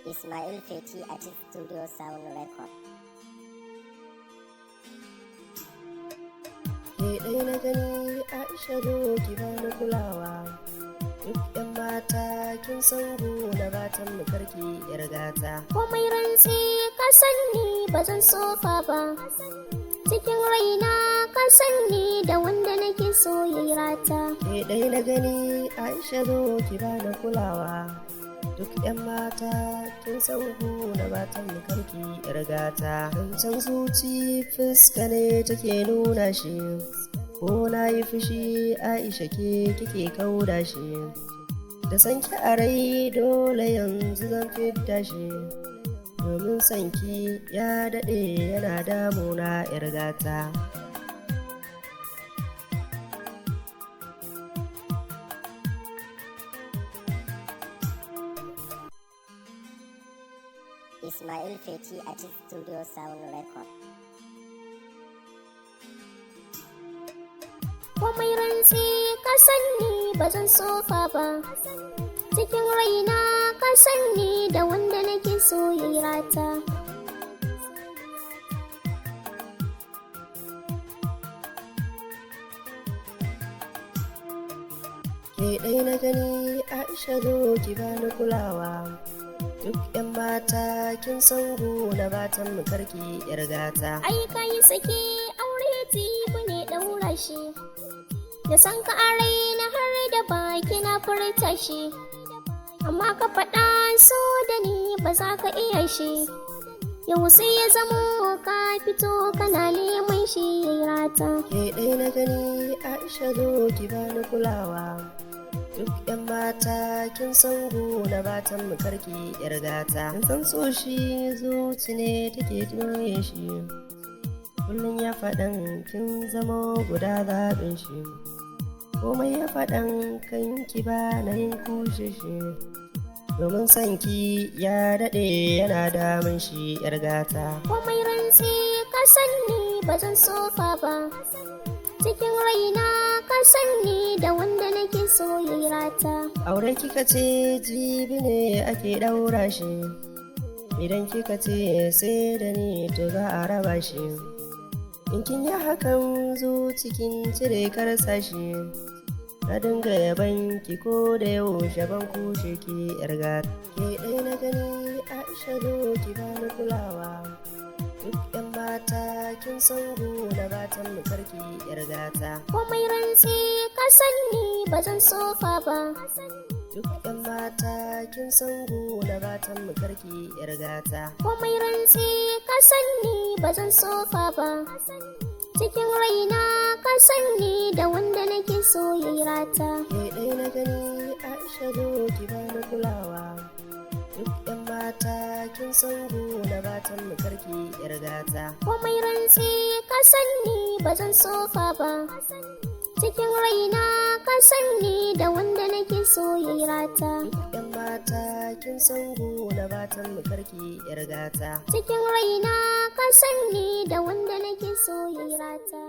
Ismail Feti Artist Studio Sound Record. Ke ɗai na gani Aisha zo ki bani kulawa. Duk 'yan mata kin san gona batan mu karki yar gata. Komai rantsi ka sanni ba zan sofa ba. Cikin raina ka sanni da wanda nake so yayi rata. Ke ɗai na gani Aisha zo ki bani kulawa. Duk 'yan mata kin san gona batan mu karki yar gata. Zancen zuci fuska ne take nuna shi. Ko na yi fushi Aisha ke kike kauda shi. Da sanki a rai dole yanzu zan fidda shi. Domin sanki ya daɗe yana damuna 'yar gata. Ismail Feti Artist Studio Sound Record. Komai rantsi ka sanni ba zan sofa ba. Cikin raina ka sanni da wanda nake so yayi rata. Ke ɗai na gani Aisha zo ki bani kulawa. Duk 'yan mata kin san gona batan mu karki 'yar gata. Ai kai sake aure tibu ne ɗaura shi. Da san ka a raina har da baki na furta shi. Amma ka faɗa so da ni ba za ka iya shi. Yau sai ya zamo ka fito kana neman shi yayi rata. Ke ɗai na gani Aisha zo ki bani kulawa. Duk 'yan mata kin san gona batan mu karki 'yar gata. Kin san so shi zuci ne take juye shi. Kullum ya faɗan kin zamo guda zaɓin shi. Komai ya faɗan kanki ba na yin kushe shi. Domin sanki ya daɗe yana damun shi 'yar gata. Komai rantsi ka sanni ba zan sofa ba. Cikin raina ka sanni da wanda nake so yayi rata. Aure kika ce jibi ne ake ɗaura shi, idan kika ce sai da ni to za a raba shi. In kin yi hakan zucikin cire karsa shi, na dinga yaban ki ko da yaushe ban kushe ki yar gata. Ke ɗai na gani Aisha zo ki bani kulawa. Duk 'yan mata kin san gona batan mu karki yar gata. Komai rantsi ka sanni ba zan sofa ba. Duk 'yan mata kin san gona batan mu karki yar gata. Komai rantsi ka sanni ba zan sofa ba. Cikin raina ka sanni da wanda nake so yayi rata. Ke ɗai na gani Aisha zo ki bani kulawa. Duk 'yan mata kin san gona batan mu karki yar gata. Komai rantsi ka sanni ba zan sofa ba. Cikin raina ka sanni da wanda nake so yayi rata. Duk 'yan mata kin san gona batan mu karki yar gata. Cikin raina ka sanni da wanda nake so yayi rata.